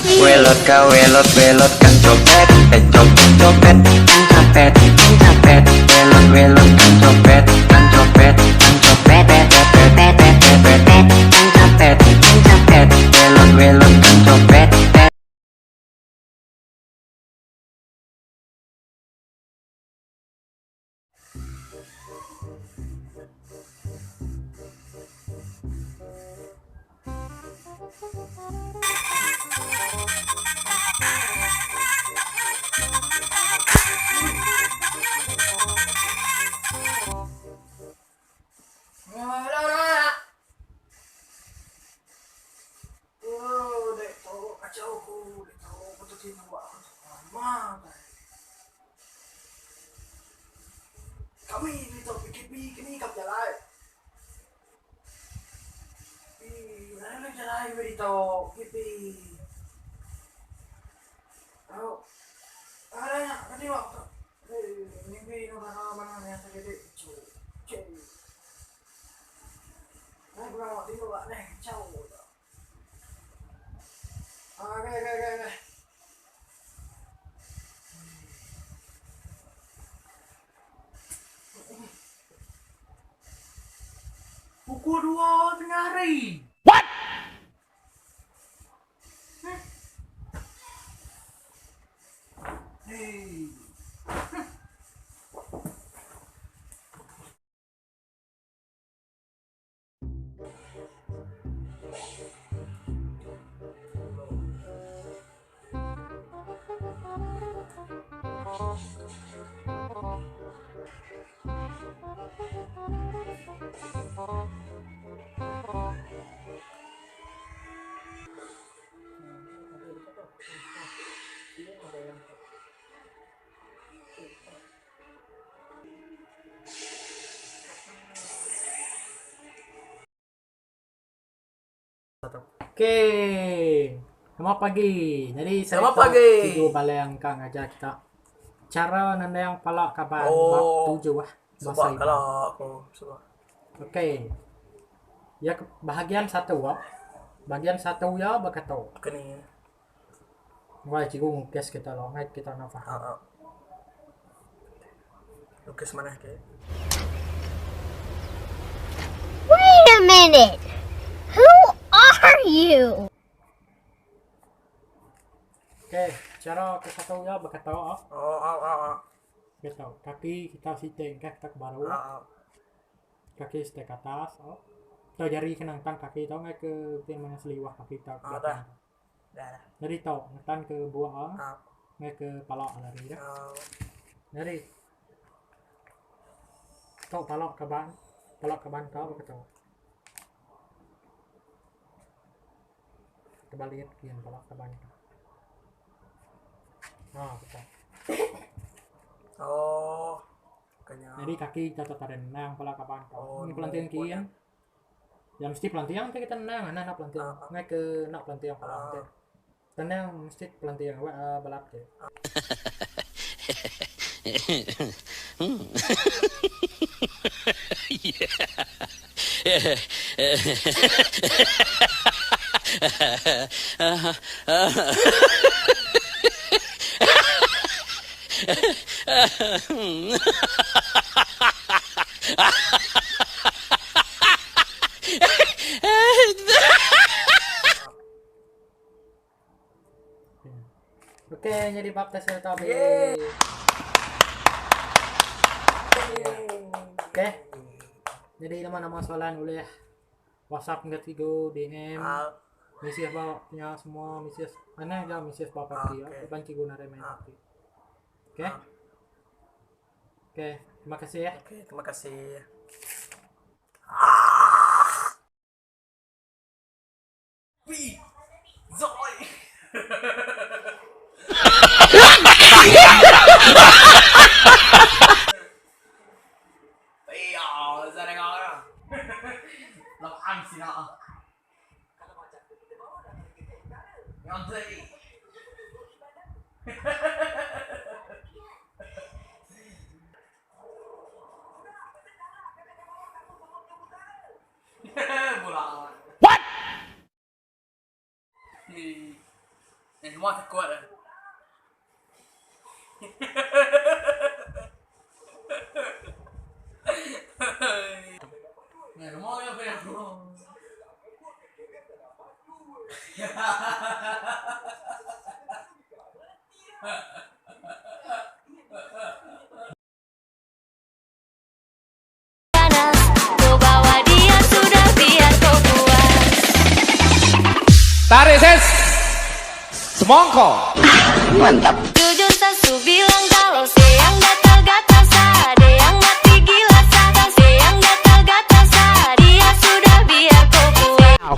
Welot ka welot welot kang copet pet copet copet kang copet kang copet welot welot kang copet kang copet kang copet pet pet pet pet pet pet pet kang copet kang copet welot welot kang copet pet. Kami ditu PKP kini ka bejalai. Ii nadai meh jalai meh ditu PKP. Tau nadai nya kati wak tu mimpi inu bala bala nya siti chu chi. Nadai pengawa tinduk neh chau. Okay okay okay okay. Pukul 2 tengah hari. What? Hey. Okey. Selamat pagi. Jadi saya Selamat pagi. Cikgu Balang ka ngajar kita cara nendang pala kaban Oh. bab tujuh ah. Suba Bahasa Iban. kala aku suba. Okey. Ya ke- bahagian satu ah. Bahagian satu ya berkata. Keni. Wai cikgu ngukis kita lo ngai kita enda faham. Ha. Lukis manah ke. Wait a minute. Who are you? Okey, cara ke satu ya berkata ah. Oh, oh, oh, oh. Kita kaki kita siti engkah kita ke baru. Ha. Kaki step ke atas oh. Tau jari kena ngetan kaki tau ngai ke ti meh seliwah kaki tau ke Ah, belakang. dah. Dah dah. Jadi tau ngetan ke buah Ha. ngai ke pala lari dah. Oh. Jadi tau pala kaban, pala kaban tau ke tau. Terbalik kian pala kaban. Ha, betul. Oh. Kenya. Jadi kaki kita tetap renang pala kaban tau. Oh, Ni pelantian buat kian. Ya mesti pelantian kita tenang, ana nak pelantian. Ah. Ngai ke nak pelantian pala Ah. nanti. Tenang mesti pelantian awak balap je. Okey, jadi baptis ya tabi. Yeay. Okey. Jadi nama-nama soalan boleh WhatsApp enggak tiga DM. Ah, Misi ba punya semua misi mana aja misi ba pagi ya. Okey. Depan cikgu nak main Ah. pagi. Okey. Okey, terima kasih ya. okey, terima kasih. Wi. Zoi. Iya, saya dengar orang. Lawan sih nak. Yang Bola. What? Eh, semua takut eh. Eh, semua ya apa aku. Tarik ses. Semongko. Mantap. Jujur sasu bilang kalau siang gatal-gatal sa, ada yang mati gila sa, siang gatal-gatal sa, dia sudah biar kau buat.